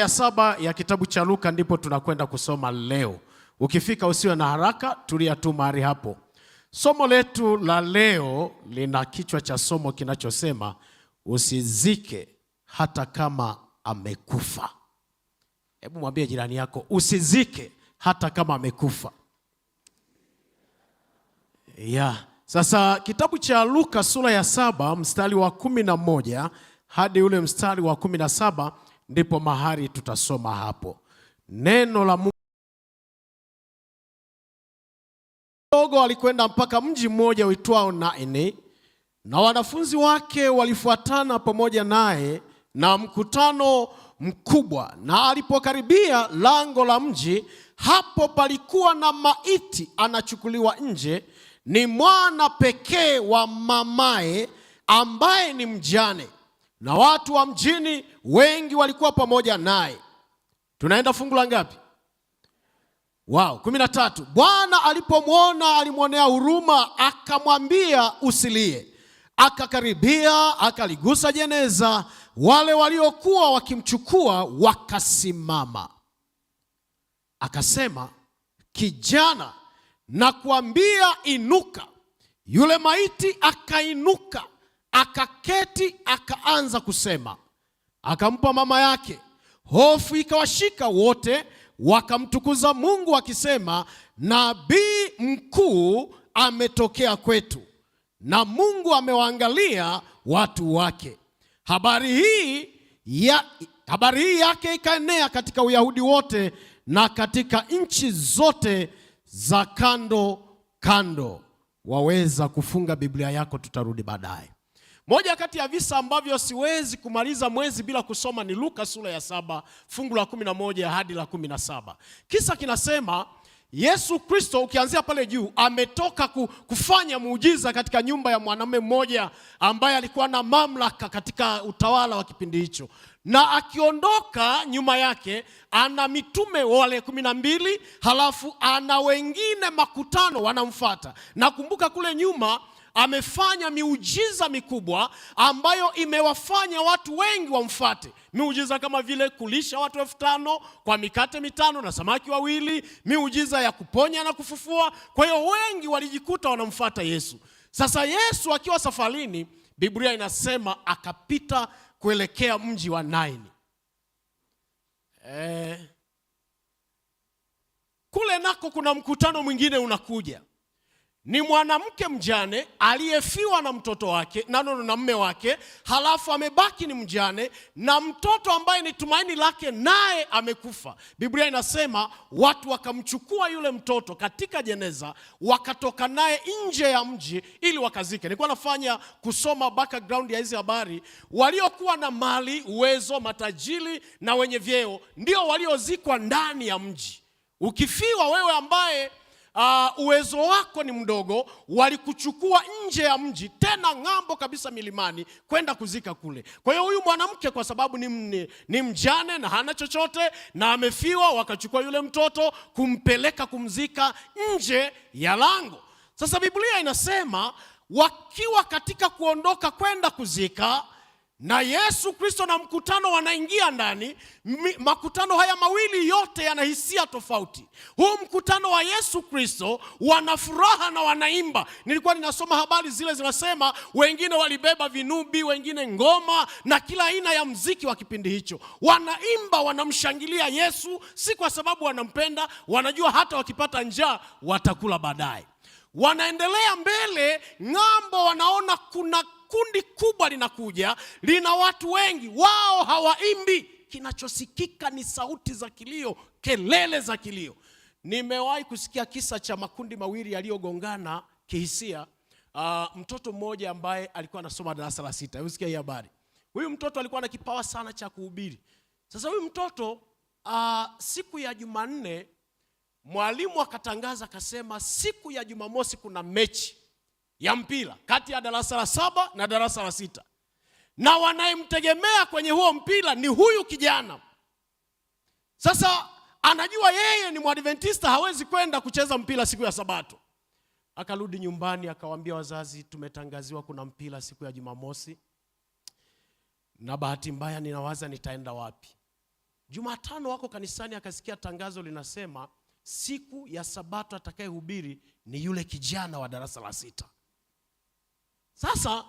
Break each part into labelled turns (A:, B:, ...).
A: ya 7 ya kitabu cha Luka ndipo tunakwenda kusoma leo. Ukifika usiwe na haraka, tulia tu mahali hapo. Somo letu la leo lina kichwa cha somo kinachosema usizike hata kama amekufa. Hebu mwambie jirani yako, usizike hata kama amekufa. Yeah. Sasa kitabu cha Luka sura ya 7 mstari wa 11 hadi ule mstari wa 17 ndipo mahali tutasoma hapo. Neno la Mungu dogo alikwenda mpaka mji mmoja uitwao Naini, na wanafunzi wake walifuatana pamoja naye na mkutano mkubwa. Na alipokaribia lango la mji, hapo palikuwa na maiti anachukuliwa nje, ni mwana pekee wa mamae ambaye ni mjane, na watu wa mjini wengi walikuwa pamoja naye. Tunaenda fungu la ngapi? Wow, 13. Bwana alipomwona alimwonea huruma, akamwambia usilie. Akakaribia, akaligusa jeneza, wale waliokuwa wakimchukua wakasimama. Akasema, kijana, nakuambia inuka. Yule maiti akainuka, akaketi, akaanza kusema. Akampa mama yake. Hofu ikawashika wote, wakamtukuza Mungu akisema, nabii mkuu ametokea kwetu, na Mungu amewaangalia watu wake. Habari hii yake ikaenea katika Uyahudi wote na katika nchi zote za kando kando. Waweza kufunga Biblia yako, tutarudi baadaye. Moja kati ya visa ambavyo siwezi kumaliza mwezi bila kusoma ni Luka sura ya 7 fungu la 11 hadi la 17. Kisa kinasema Yesu Kristo, ukianzia pale juu, ametoka kufanya muujiza katika nyumba ya mwanamume mmoja ambaye alikuwa na mamlaka katika utawala wa kipindi hicho. Na akiondoka nyuma yake ana mitume wale 12, halafu ana wengine makutano wanamfuata. Nakumbuka kule nyuma amefanya miujiza mikubwa ambayo imewafanya watu wengi wamfuate. Miujiza kama vile kulisha watu 5,000 kwa mikate 5 na samaki 2, miujiza ya kuponya na kufufua. Kwa hiyo wengi walijikuta wanamfuata Yesu. Sasa Yesu akiwa safarini, Biblia inasema akapita kuelekea mji wa Naini. Kule nako kuna mkutano mwingine unakuja. Ni mwanamke mjane aliyefiwa na mtoto wake, na mume wake, halafu amebaki ni mjane na mtoto ambaye ni tumaini lake naye amekufa. Biblia inasema watu wakamchukua yule mtoto katika jeneza, wakatoka naye nje ya mji ili wakazike. Nilikuwa nafanya kusoma background ya hizi habari. Waliokuwa na mali, uwezo, matajiri na wenye vyeo ndio waliozikwa ndani ya mji. Ukifiwa wewe ambaye uwezo wako ni mdogo, walikuchukua nje ya mji, tena ng'ambo kabisa milimani, kwenda kuzika kule. Kwa hiyo huyu mwanamke kwa sababu ni mjane na hana chochote na amefiwa, wakachukua yule mtoto kumpeleka kumzika nje ya lango. Sasa Biblia inasema wakiwa katika kuondoka kwenda kuzika, na Yesu Kristo na mkutano wanaingia ndani. Makutano haya mawili yote yana hisia tofauti. Huu mkutano wa Yesu Kristo wana furaha na wanaimba. Nilikuwa ninasoma habari zile zinasema wengine walibeba vinubi, wengine ngoma na kila aina ya mziki wa kipindi hicho. Wanaimba, wanamshangilia Yesu, si kwa sababu wanampenda, wanajua hata wakipata njaa watakula baadaye. Wanaendelea mbele, ng'ambo wanaona kuna kundi kubwa linakuja, lina watu wengi, wao hawaimbi. Kinachosikika ni sauti za kilio, kelele za kilio. Nimewahi kusikia kisa cha makundi mawili yaliyogongana kihisia. Mtoto mmoja ambaye alikuwa anasoma darasa la 6. Hebu sikia hii habari. Huyu mtoto alikuwa na kipawa sana cha kuhubiri. Sasa huyu mtoto siku ya Jumanne mwalimu akatangaza akasema siku ya Jumamosi kuna mechi ya mpira kati ya darasa la 7 na darasa la 6. Na wanayemtegemea kwenye huo mpira ni huyu kijana. Sasa anajua yeye ni Mwadventista, hawezi kwenda kucheza mpira siku ya Sabato. Akarudi nyumbani akawaambia wazazi, tumetangaziwa kuna mpira siku ya Jumamosi, na bahati mbaya ninawaza nitaenda wapi. Jumatano wako kanisani, akasikia tangazo linasema siku ya Sabato atakayehubiri ni yule kijana wa darasa la 6. Sasa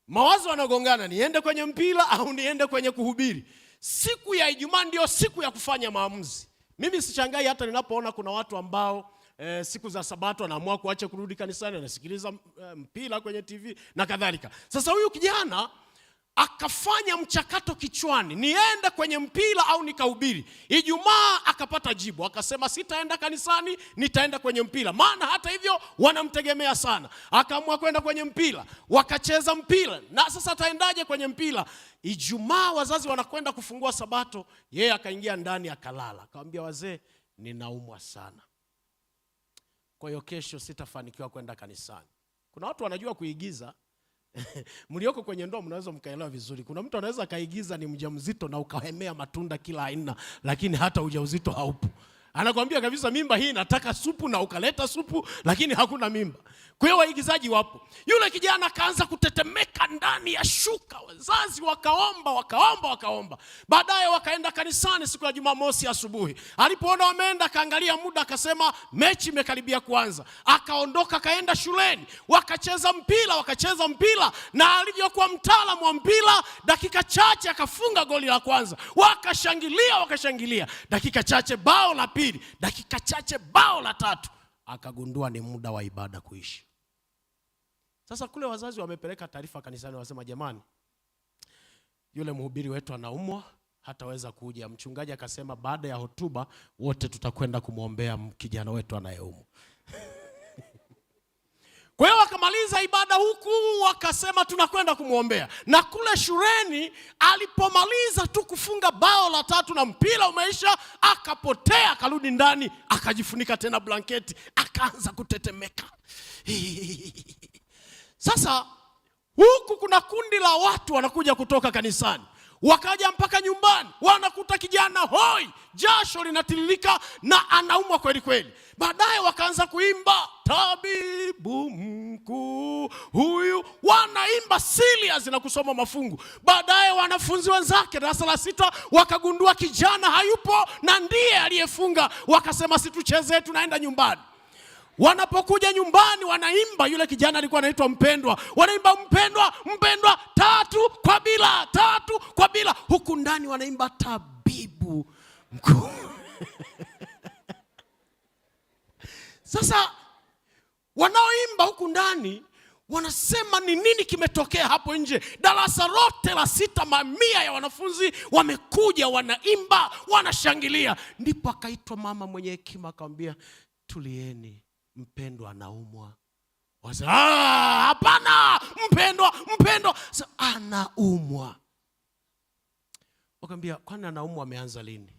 A: mawazo yanagongana, niende kwenye mpira au niende kwenye kuhubiri? Siku ya Ijumaa ndio siku ya kufanya maamuzi. Mimi sichangai hata ninapoona kuna watu ambao siku za Sabato anaamua kuacha kurudi kanisani, anasikiliza mpira kwenye TV na kadhalika. Sasa huyu kijana akafanya mchakato kichwani, niende kwenye mpira au nikahubiri? Ijumaa akapata jibu, akasema sitaenda kanisani, nitaenda kwenye mpira, maana hata hivyo wanamtegemea sana. Akaamua kwenda kwenye mpira, wakacheza mpira. Na sasa ataendaje kwenye mpira? Ijumaa wazazi wanakwenda kufungua Sabato, yeye akaingia ndani akalala. Akamwambia wazee, ninaumwa sana, kwa hiyo kesho sitafanikiwa kwenda kanisani. Kuna watu wanajua kuigiza. Mlioko kwenye ndoa mnaweza mkaelewa vizuri. Kuna mtu anaweza akaigiza ni mjamzito na ukahemea matunda kila aina, lakini hata ujauzito haupo. Anakuambia kabisa mimba hii nataka supu, na ukaleta supu, lakini hakuna mimba. Kwa hiyo waigizaji wapo. Yule kijana akaanza kutetemeka ndani ya shuka. Wazazi wakaomba, wakaomba, wakaomba. Baadaye wakaenda kanisani siku ya Jumamosi asubuhi. Alipoona wameenda, akaangalia muda, akasema mechi imekaribia kuanza. Akaondoka akaenda shuleni, wakacheza mpira, wakacheza mpira, na alivyokuwa mtaalamu wa mpira, dakika chache akafunga goli la kwanza. Wakashangilia, wakashangilia. Dakika chache bao la pili, dakika chache bao la tatu. Akagundua ni muda wa ibada kuishi. Sasa kule wazazi wamepeleka taarifa kanisani, wasema jamani, yule mhubiri wetu anaumwa, hataweza kuja. Mchungaji akasema baada ya hotuba wote tutakwenda kumwombea kijana wetu anayeumwa. Kwa hiyo wakamaliza ibada huku wakasema tunakwenda kumwombea. Na kule shuleni alipomaliza tu kufunga bao la tatu na mpira umeisha, akapotea, akarudi ndani, akajifunika tena blanketi, akaanza kutetemeka. Sasa huku kuna kundi la watu wanakuja kutoka kanisani, wakaja mpaka nyumbani, wanakuta kijana hoi, jasho linatiririka na anaumwa kweli kweli. Baadaye wakaanza kuimba tabibu mkuu huyu, wanaimba serious na kusoma mafungu. Baadaye wanafunzi wenzake darasa la 6 wakagundua kijana hayupo na ndiye aliyefunga, wakasema situcheze, tunaenda nyumbani. Wanapokuja nyumbani wanaimba, yule kijana alikuwa anaitwa Mpendwa, wanaimba Mpendwa, Mpendwa, 3-2, 3-2, huku ndani wanaimba tabibu mkuu. Sasa wanaoimba huku ndani wanasema ni nini kimetokea hapo nje? Darasa lote la 6, mamia ya wanafunzi wamekuja, wanaimba, wanashangilia. Ndipo akaitwa mama mwenye hekima akamwambia, tulieni, Mpendwa anaumwa. Wasema, hapana, Mpendwa, Mpendwa anaumwa. Wakamwambia, kwani anaumwa ameanza lini?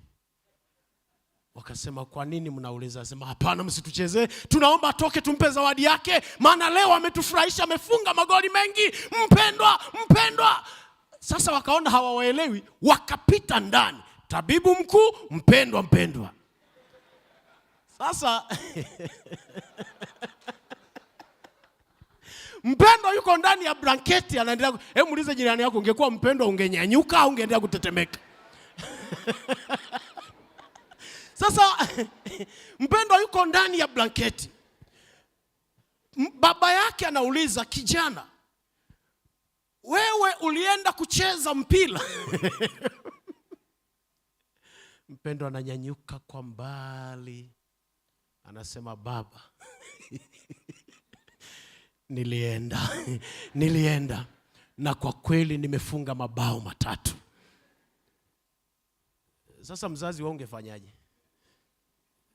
A: Wakasema, kwa nini mnauliza? Asema, hapana, msituchezee, tunaomba atoke tumpe zawadi yake, maana leo ametufurahisha, amefunga magoli mengi, Mpendwa, Mpendwa. Sasa wakaona hawawaelewi, wakapita ndani, tabibu mkuu, Mpendwa, Mpendwa. Sasa Mpendwa yuko ndani ya blanketi anaendelea. Hebu muulize jirani yako, ungekuwa Mpendwa ungenyanyuka au ungeendelea kutetemeka? Sasa Mpendwa yuko ndani ya blanketi. Baba yake anauliza, kijana, wewe ulienda kucheza mpira? Mpendwa ananyanyuka kwa mbali, anasema, baba, nilienda na kwa kweli nimefunga mabao 3. Sasa mzazi wewe ungefanyaje?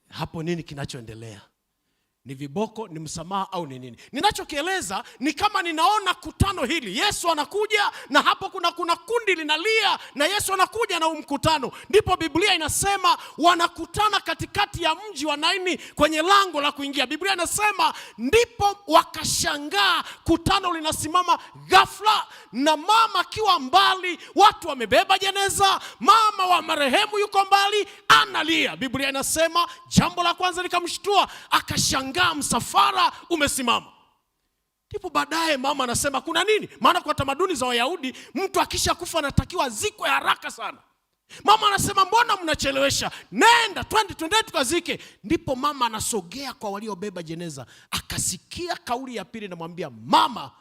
A: Hapo nini kinachoendelea? Ni viboko, ni msamaha au ni nini? Ninachokieleza ni kama ninaona kutano hili. Yesu anakuja na hapo kuna kundi linalia na Yesu anakuja na mkutano. Ndipo Biblia inasema wanakutana katikati ya mji wa Naini kwenye lango la kuingia. Biblia inasema ndipo wakashangaa, kutano linasimama ghafla na mama akiwa mbali, watu wamebeba jeneza, mama wa marehemu yuko mbali analia. Biblia inasema jambo la kwanza likamshtua, akashangaa, msafara umesimama. Ndipo baadaye mama anasema kuna nini? Maana kwa tamaduni za Wayahudi mtu akishakufa anatakiwa azikwe haraka sana. Mama anasema mbona mnachelewesha? Nenda, twende, twende tukazike. Ndipo mama anasogea kwa waliobeba jeneza, akasikia kauli ya pili, namwambia mama,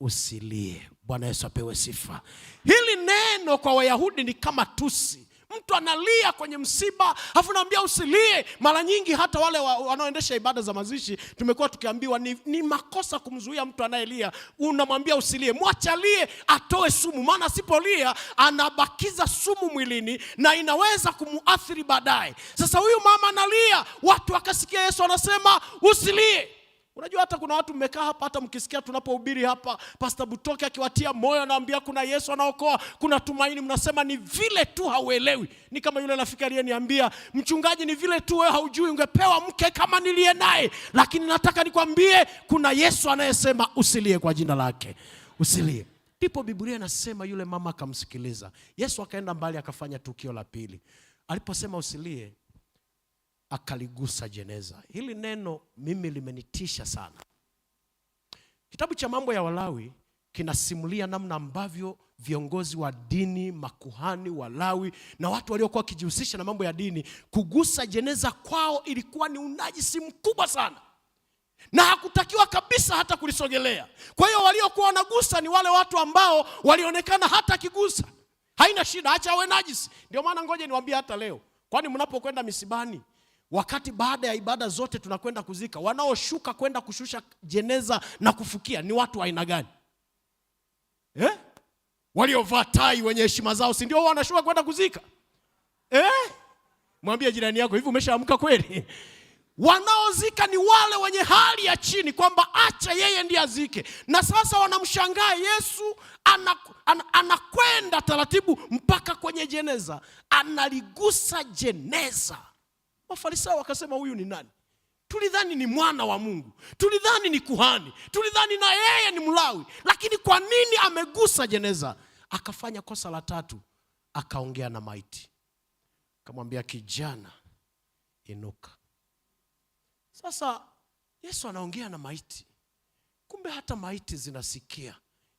A: usilie. Bwana Yesu apewe sifa. Hili neno kwa Wayahudi ni kama tusi. Mtu analia kwenye msiba, afu naambia usilie. Mara nyingi hata wale wanaoendesha ibada za mazishi tumekuwa tukiambiwa ni makosa kumzuia mtu anayelia. Unamwambia usilie, mwachalie atoe sumu, maana asipolia anabakiza sumu mwilini na inaweza kumuathiri baadaye. Sasa huyu mama analia, watu wakasikia Yesu anasema usilie. Unajua hata kuna watu mmekaa hapa, hata mkisikia tunapohubiri hapa, Pastor Butoke akiwatia moyo anawaambia kuna Yesu anaokoa, kuna tumaini, mnasema ni vile tu hauelewi. Ni kama yule rafiki aliyeniambia, mchungaji, ni vile tu wewe haujui, ungepewa mke kama niliye naye. Lakini nataka nikwambie kuna Yesu anayesema usilie kwa jina lake, usilie. Ndipo Biblia inasema yule mama akamsikiliza Yesu, akaenda mbali akafanya tukio la pili. Aliposema usilie, akaligusa jeneza. Hili neno mimi limenitisha sana. Kitabu cha Mambo ya Walawi kinasimulia namna ambavyo viongozi wa dini, makuhani, Walawi na watu waliokuwa wakijihusisha na mambo ya dini, kugusa jeneza kwao ilikuwa ni unajisi mkubwa sana, na hakutakiwa kabisa hata kulisogelea. Kwa hiyo waliokuwa wanagusa ni wale watu ambao walionekana hata akigusa haina shida, acha awe najisi. Ndio maana ngoja niwaambie hata leo, kwani mnapokwenda misibani, wakati baada ya ibada zote tunakwenda kuzika, wanaoshuka kwenda kushusha jeneza na kufukia ni watu wa aina gani? Waliovaa tai wenye heshima zao, si ndio wanashuka kwenda kuzika? Mwambie jirani yako, hivi umeshaamka kweli? Wanaozika ni wale wenye hali ya chini, kwamba acha yeye ndiye azike. Na sasa wanamshangaa Yesu anakwenda taratibu mpaka kwenye jeneza, analigusa jeneza. Mafarisayo wakasema huyu ni nani? Tulidhani ni mwana wa Mungu, tulidhani ni kuhani, tulidhani na yeye ni Mlawi, lakini kwa nini amegusa jeneza? Akafanya kosa la tatu, akaongea na maiti, akamwambia kijana, inuka. Sasa Yesu anaongea na maiti, kumbe hata maiti zinasikia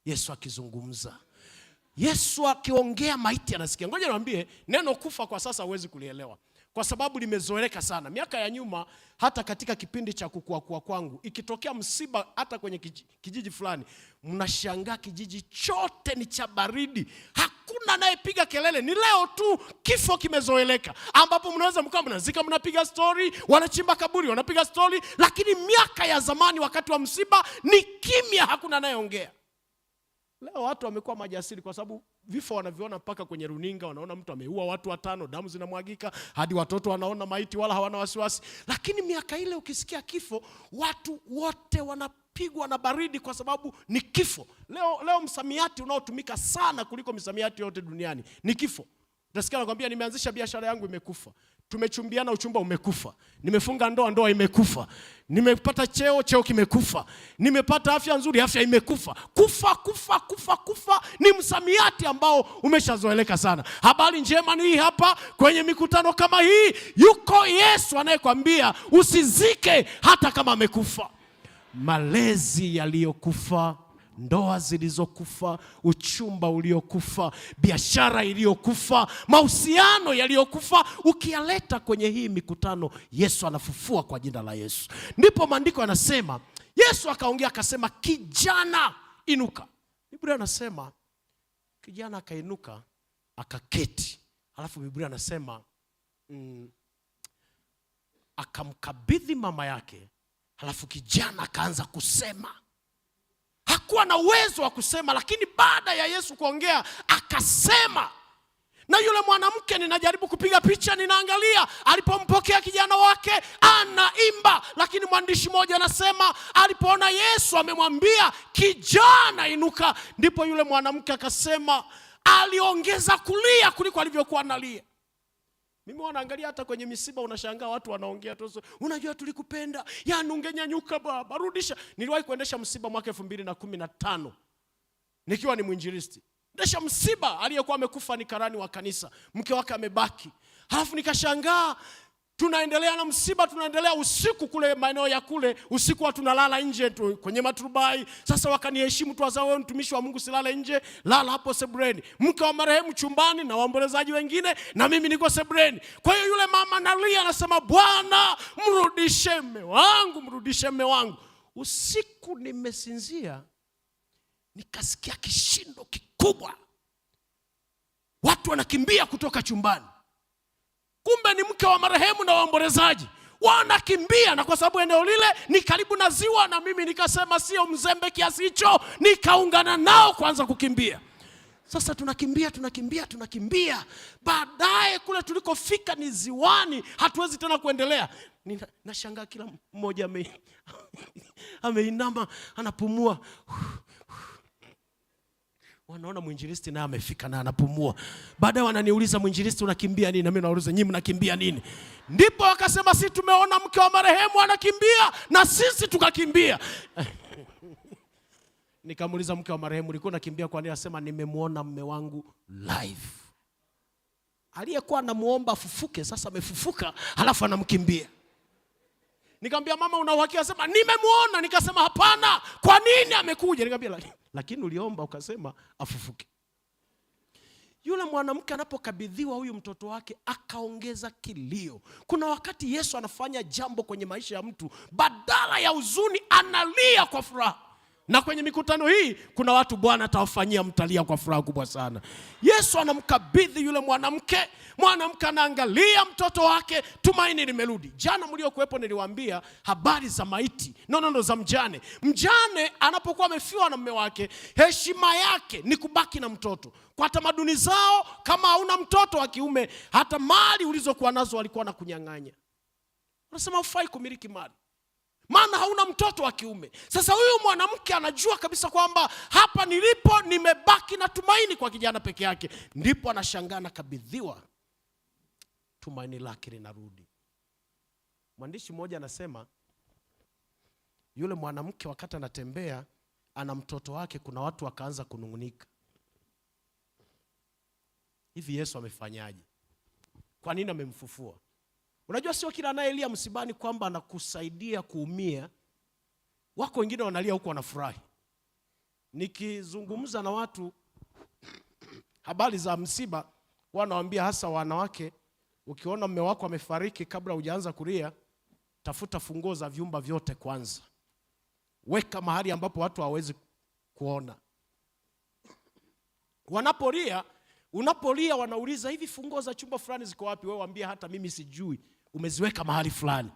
A: Yesu akizungumza. Yesu akiongea maiti anasikia. Ngoja niwaambie, neno kufa kwa sasa huwezi kulielewa kwa sababu limezoeleka sana. Miaka ya nyuma, hata katika kipindi cha kukua kwa kwangu, ikitokea msiba hata kwenye kijiji fulani, mnashangaa kijiji chote ni cha baridi, hakuna anayepiga kelele. Ni leo tu kifo kimezoeleka, ambapo mnaweza mkawa mnazika, mnapiga story, wanachimba kaburi, wanapiga story. Lakini miaka ya zamani, wakati wa msiba ni kimya, hakuna anayeongea. Leo watu wamekuwa majasiri kwa sababu vifo wanaviona mpaka kwenye runinga, wanaona mtu ameua watu watano, damu zinamwagika, hadi watoto wanaona maiti wala hawana wasiwasi. Lakini miaka ile ukisikia kifo, watu wote wanapigwa na baridi kwa sababu ni kifo. Leo msamiati unaotumika sana kuliko misamiati yote duniani ni kifo. Utasikia nakwambia, nimeanzisha biashara yangu imekufa, tumechumbiana uchumba umekufa, nimefunga ndoa, ndoa imekufa, nimepata cheo, cheo kimekufa, nimepata afya nzuri, afya imekufa. Kufa, kufa, kufa, kufa ni msamiati ambao umeshazoeleka sana. Habari njema ni hii hapa, kwenye mikutano kama hii yuko Yesu anayekwambia usizike hata kama amekufa. Malezi yaliyokufa, ndoa zilizokufa, uchumba uliokufa, biashara iliyokufa, mahusiano yaliyokufa, ukiyaleta kwenye hii mikutano, Yesu anafufua kwa jina la Yesu. Ndipo maandiko yanasema Yesu akaongea akasema, kijana inuka. Biblia inasema kijana akainuka akaketi. Alafu Biblia inasema akamkabidhi mama yake. Alafu kijana akaanza kusema. Hakuwa na uwezo wa kusema, lakini baada ya Yesu kuongea akasema. Na yule mwanamke, ninajaribu kupiga picha, ninaangalia alipompokea kijana wake anaimba, lakini mwandishi mmoja anasema alipoona Yesu amemwambia kijana inuka, ndipo yule mwanamke akasema, aliongeza kulia kuliko alivyokuwa analia. Mimi wanaangalia hata kwenye misiba, unashangaa watu wanaongea tu, unajua tulikupenda, yani ungenyanyuka baba, rudisha. Niliwahi kuendesha msiba mwaka 2015 nikiwa ni mwinjilisti. Endesha msiba, aliyekuwa amekufa ni karani wa kanisa, mke wake amebaki. Halafu nikashangaa Tunaendelea na msiba, tunaendelea usiku kule maeneo ya kule, usiku watu tunalala nje tu kwenye maturubai. Sasa wakaniheshimu tu, wazao, wewe mtumishi wa Mungu silale nje, lala hapo sebuleni. Mke wa marehemu chumbani na waombolezaji wengine, na mimi niko sebuleni. Kwa hiyo yule mama analia, anasema, Bwana mrudishe mme wangu, mrudishe mme wangu. Usiku nimesinzia, nikasikia kishindo kikubwa, watu wanakimbia kutoka chumbani. Kumbe ni mke wa marehemu na waombolezaji wanakimbia, na kwa sababu eneo lile ni karibu na ziwa, na mimi nikasema sio mzembe kiasi hicho, nikaungana nao kuanza kukimbia. Sasa tunakimbia, tunakimbia, tunakimbia, baadaye kule tulikofika ni ziwani, hatuwezi tena kuendelea. Nashangaa kila mmoja ameinama anapumua. Wanaona mwinjilisti naye amefika na anapumua. Baadaye wananiuliza, mwinjilisti unakimbia nini? Na mimi nauliza, nyinyi mnakimbia nini? Ndipo wakasema, si tumeona mke wa marehemu anakimbia na sisi tukakimbia. Nikamuuliza, mke wa marehemu ulikuwa unakimbia kwa nini? Anasema, nimemuona mme wangu live. Aliyekuwa anamuomba afufuke, sasa amefufuka, halafu anamkimbia. Nikamwambia, mama una uhakika? Akasema nimemuona. Nikasema hapana, kwa nini amekuja? Nikamwambia lakini uliomba ukasema afufuke. Yule mwanamke anapokabidhiwa huyu mtoto wake akaongeza kilio. Kuna wakati Yesu anafanya jambo kwenye maisha ya mtu, badala ya huzuni analia kwa furaha. Na kwenye mikutano hii kuna watu Bwana atawafanyia, mtalia kwa furaha kubwa sana. Yesu anamkabidhi yule mwanamke, mwanamke anaangalia mtoto wake, tumaini limerudi. Jana mliokuwepo niliwaambia habari za maiti, no, za mjane. Mjane anapokuwa amefiwa na mume wake, heshima yake ni kubaki na mtoto. Kwa tamaduni zao, kama hauna mtoto wa kiume, hata mali ulizokuwa nazo walikuwa na kunyang'anya. Wanasema hufai kumiliki mali, maana hauna mtoto wa kiume. Sasa huyu mwanamke anajua kabisa kwamba hapa nilipo nimebaki na tumaini kwa kijana peke yake. Ndipo anashangaa anakabidhiwa, tumaini lake linarudi. Mwandishi mmoja anasema yule mwanamke wakati anatembea ana mtoto wake, kuna watu wakaanza kunung'unika, hivi Yesu amefanyaje? Kwa nini amemfufua? Unajua sio kila anayelia msibani kwamba anakusaidia kuumia. Wako wengine wanalia huku wanafurahi. Nikizungumza na watu habari za msiba, wanawaambia hasa wanawake, ukiona mume wako amefariki, kabla hujaanza kulia, tafuta funguo za vyumba vyote kwanza, weka mahali ambapo watu hawawezi kuona. Wanapolia, unapolia wanauliza hivi funguo za chumba fulani ziko wapi? Wewe waambie hata mimi sijui, umeziweka mahali fulani.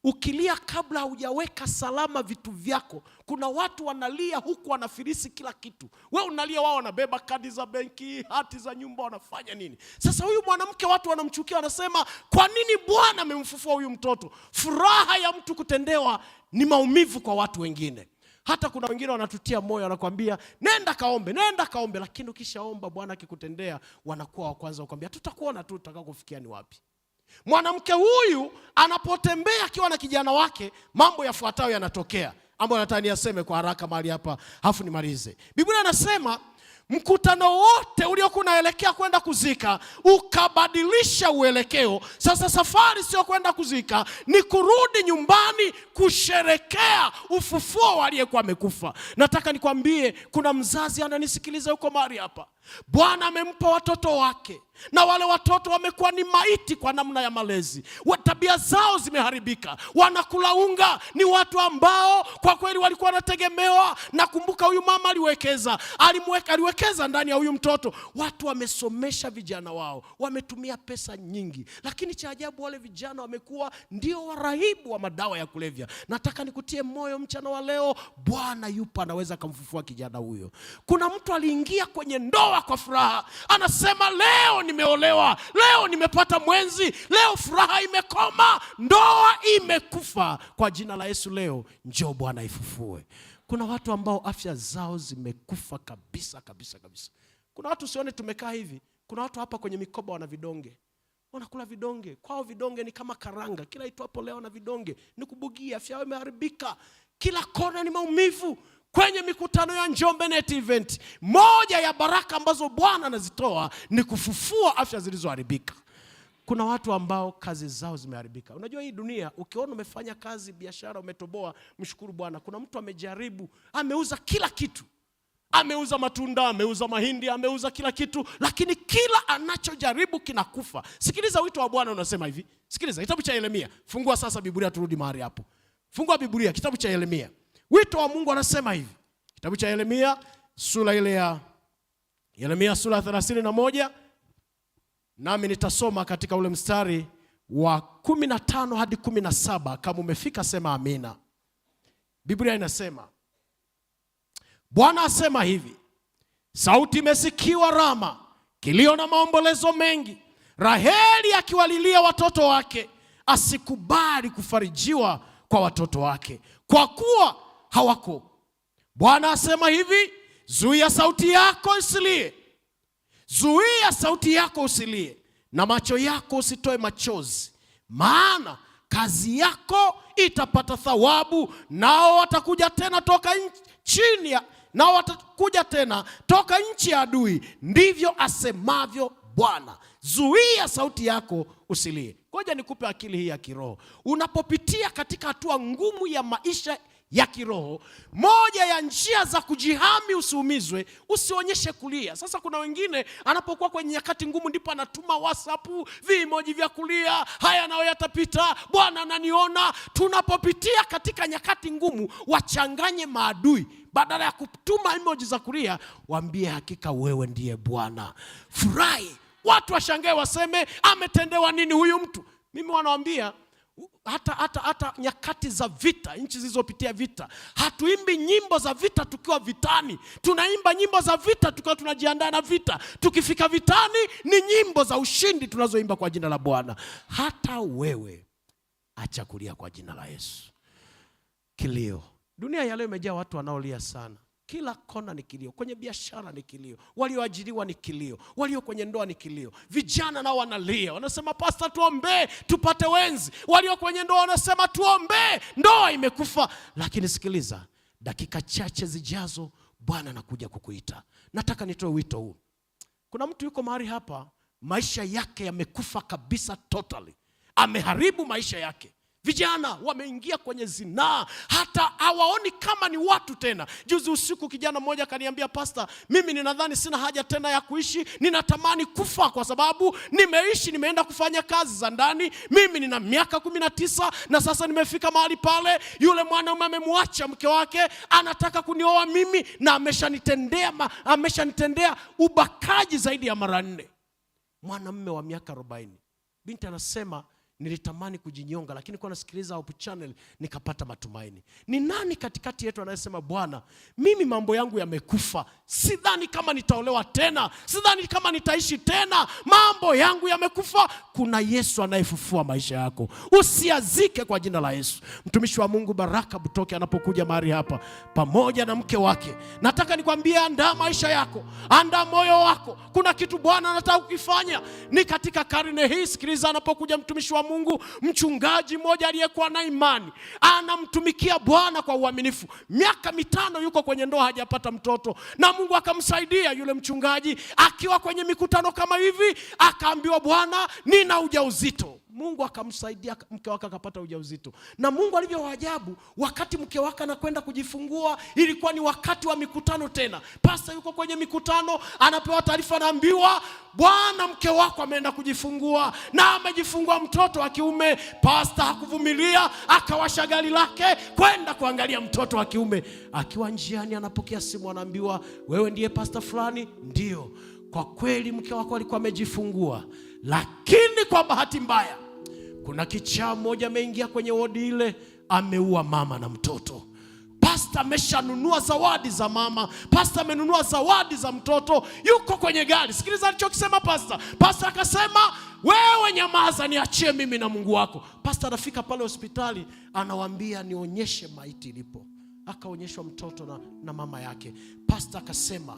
A: Ukilia kabla hujaweka salama vitu vyako, kuna watu wanalia huku wanafilisi kila kitu. Wewe unalia, wao wanabeba kadi za benki, hati za nyumba, wanafanya nini? Sasa huyu mwanamke watu wanamchukia, wanasema kwa nini Bwana amemfufua huyu mtoto? Furaha ya mtu kutendewa ni maumivu kwa watu wengine. Hata kuna wengine wanatutia moyo, wanakuambia nenda kaombe, nenda kaombe, lakini ukishaomba Bwana akikutendea, wanakuwa wa kwanza kukwambia tutakuona tu tutakakofikia ni wapi. Mwanamke huyu anapotembea akiwa na kijana wake, mambo yafuatayo yanatokea, ambayo nataka niyaseme kwa haraka mahali hapa, hafu nimalize. Biblia inasema mkutano wote uliokuwa unaelekea kwenda kuzika ukabadilisha uelekeo. Sasa safari sio kwenda kuzika, ni kurudi nyumbani kusherekea ufufuo aliyekuwa amekufa. Nataka nikwambie, kuna mzazi ananisikiliza huko mahali hapa, Bwana amempa watoto wake, na wale watoto wamekuwa ni maiti kwa namna ya malezi, tabia zao zimeharibika, wanakula unga, ni watu ambao kwa kweli walikuwa wanategemewa. Nakumbuka huyu mama aliwekeza, aliwekeza ndani ya huyu mtoto. Watu wamesomesha vijana wao, wametumia pesa nyingi, lakini cha ajabu wale vijana wamekuwa ndio warahibu wa madawa ya kulevya. Nataka nikutie moyo mchana wa leo, Bwana yupo, anaweza akamfufua kijana huyo. Kuna mtu aliingia kwenye ndoa kwa furaha, anasema leo nimeolewa, leo nimepata mwenzi, leo furaha imekoma, ndoa imekufa. Kwa jina la Yesu leo njoo Bwana ifufue. Kuna watu ambao afya zao zimekufa kabisa kabisa kabisa. Kuna watu usione tumekaa hivi, kuna watu hapa kwenye mikoba wana vidonge, wanakula vidonge. Kwao vidonge ni kama karanga, kila itwapo leo na vidonge ni kubugia, afya yao imeharibika, kila kona ni maumivu. Kwenye mikutano ya Njombe Net Event, moja ya baraka ambazo Bwana anazitoa ni kufufua afya zilizoharibika. Kuna watu ambao kazi zao zimeharibika. Unajua hii dunia, ukiona umefanya kazi, biashara umetoboa, mshukuru Bwana. Kuna mtu amejaribu, ameuza kila kitu, ameuza matunda, ameuza mahindi, ameuza kila kitu, lakini kila anachojaribu kinakufa. Sikiliza wito wa Bwana unasema hivi. Sikiliza kitabu cha Yeremia. Fungua sasa Biblia, turudi mahali hapo. Fungua Biblia, kitabu cha Yeremia. Wito wa Mungu anasema hivi. Kitabu cha Yeremia sura ile ya Yeremia sura 31, nami nitasoma katika ule mstari wa 15 hadi 17. Kama umefika sema amina. Biblia inasema, Bwana asema hivi, sauti imesikiwa Rama, kilio na maombolezo mengi, Raheli akiwalilia watoto wake, asikubali kufarijiwa kwa watoto wake, kwa kuwa hawako. Bwana asema hivi, zuia sauti yako isilie, zuia sauti yako usilie, na macho yako usitoe machozi, maana kazi yako itapata thawabu, nao watakuja tena toka chini ya, nao watakuja tena toka nchi ya adui. Ndivyo asemavyo Bwana. Zuia sauti yako usilie. Ngoja nikupe akili hii ya kiroho. Unapopitia katika hatua ngumu ya maisha ya kiroho, moja ya njia za kujihami usiumizwe, usionyeshe kulia. Sasa kuna wengine anapokuwa kwenye nyakati ngumu ndipo anatuma WhatsApp vimoji vya kulia, haya nayo yatapita, Bwana ananiona. Tunapopitia katika nyakati ngumu, wachanganye maadui. Badala ya kutuma emoji za kulia, waambie hakika wewe ndiye Bwana. Furahi, watu washangae, waseme ametendewa nini huyu mtu. Mimi wanawaambia hata nyakati za vita, nchi zilizopitia vita, hatuimbi nyimbo za vita tukiwa vitani. Tunaimba nyimbo za vita tukiwa tunajiandaa na vita. Tukifika vitani ni nyimbo za ushindi tunazoimba kwa jina la Bwana. Hata wewe acha kulia kwa jina la Yesu. Kilio. Dunia ya leo imejaa watu wanaolia sana. Kila kona ni kilio. Kwenye biashara ni kilio, walioajiriwa ni kilio, walio kwenye ndoa ni kilio. Vijana nao wanalia, wanasema pasta, tuombee tupate wenzi. Walio kwenye ndoa wanasema tuombee, ndoa imekufa. Lakini sikiliza, dakika chache zijazo Bwana anakuja kukuita. Nataka nitoe wito huu. Kuna mtu yuko mahali hapa, maisha yake yamekufa kabisa, totally. Ameharibu maisha yake. Vijana wameingia kwenye zinaa, hata hawaoni kama ni watu tena. Juzi usiku kijana mmoja akaniambia, pasta, mimi ninadhani sina haja tena ya kuishi, ninatamani kufa kwa sababu nimeishi, nimeenda kufanya kazi za ndani, mimi nina miaka 19 na sasa nimefika mahali pale, yule mwanaume amemwacha mke wake, anataka kunioa mimi na ameshanitendea ubakaji zaidi ya mara 4. Mwanamume wa miaka 40. Binti anasema nilitamani kujinyonga, lakini kwa nasikiliza Hope Channel nikapata matumaini. Ni nani katikati yetu anayesema Bwana, mimi mambo yangu yamekufa, sidhani kama nitaolewa tena, sidhani kama nitaishi tena, mambo yangu yamekufa? Kuna Yesu anayefufua maisha yako. Usiazike kwa jina la Yesu. Mtumishi wa Mungu Baraka Butoke anapokuja mahali hapa pamoja na mke wake, nataka nikwambie, andaa maisha yako, andaa moyo wako. Kuna kitu Bwana anataka kukifanya ni katika karne hii. Sikiliza, anapokuja mtumishi wa Mungu, mchungaji mmoja aliyekuwa na imani, anamtumikia Bwana kwa uaminifu. Miaka 5 yuko kwenye ndoa, hajapata mtoto, na Mungu akamsaidia yule mchungaji. Akiwa kwenye mikutano kama hivi, akaambiwa Bwana, nina ujauzito. Mungu akamsaidia, mke wake akapata ujauzito. Na Mungu alivyo waajabu, wakati mke wake anakwenda kujifungua, ilikuwa ni wakati wa mikutano tena. Pastor yuko kwenye mikutano, anapewa taarifa, anaambiwa Bwana, mke wako ameenda kujifungua na amejifungua mtoto wa kiume. Pastor hakuvumilia, akawasha gari lake kwenda kuangalia mtoto wa kiume. Akiwa njiani anapokea simu, anaambiwa wewe ndiye pastor fulani? Ndio. Kwa kweli mke wako alikuwa amejifungua, lakini kwa bahati mbaya kuna kichaa mmoja ameingia kwenye wodi ile, ameua mama na mtoto. Pastor ameshanunua zawadi za mama, pastor amenunua zawadi za mtoto, yuko kwenye gari. Sikiliza alichokisema pastor. Pastor akasema, wewe nyamaza, niachie mimi na Mungu wako. Pastor anafika pale hospitali, anawaambia nionyeshe maiti ilipo. Akaonyeshwa mtoto na mama yake. Pastor akasema,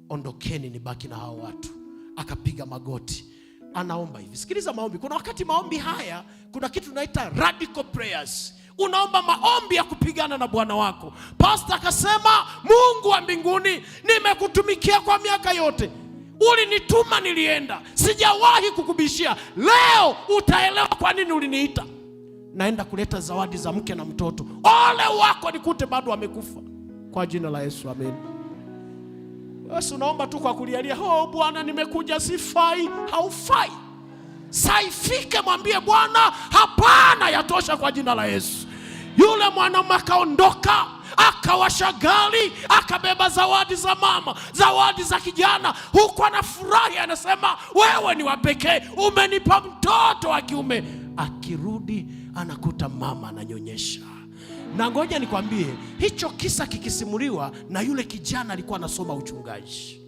A: ondokeni nibaki na hao watu. Akapiga magoti, anaomba hivi. Sikiliza maombi. Kuna wakati maombi haya, kuna kitu tunaita radical prayers. Unaomba maombi ya kupigana na Bwana wako. Pastor akasema, Mungu wa mbinguni, nimekutumikia kwa miaka yote. Ulinituma, nilienda, sijawahi kukubishia. Leo utaelewa kwa nini uliniita. Naenda kuleta zawadi za mke na mtoto. Ole wako nikute bado amekufa. Kwa jina la Yesu, amen. Yesu, naomba tu kwa kulialia, oh Bwana, nimekuja, sifai. Haufai. Saifike, mwambie Bwana hapana, yatosha, kwa jina la Yesu. Yule mwanamume akaondoka, akawasha gari, akabeba zawadi za mama, zawadi za kijana, huku anafurahi, anasema wewe ni wa pekee, umenipa mtoto wa kiume. Akirudi anakuta mama ananyonyesha. Na ngoja nikwambie, hicho kisa kikisimuliwa na yule kijana alikuwa anasoma uchungaji.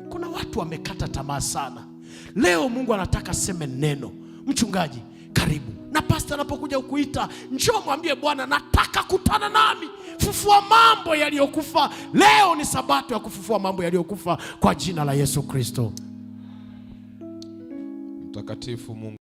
A: Kuna watu wamekata tamaa sana. Leo Mungu anataka seme neno. Mchungaji, karibu. Na pasta anapokuja kukuita, njoo mwambie Bwana, nataka kutana nami, fufua mambo yaliyokufa. Leo ni sabato ya kufufua mambo yaliyokufa kwa jina la Yesu Kristo.
B: Mtakatifu Mungu.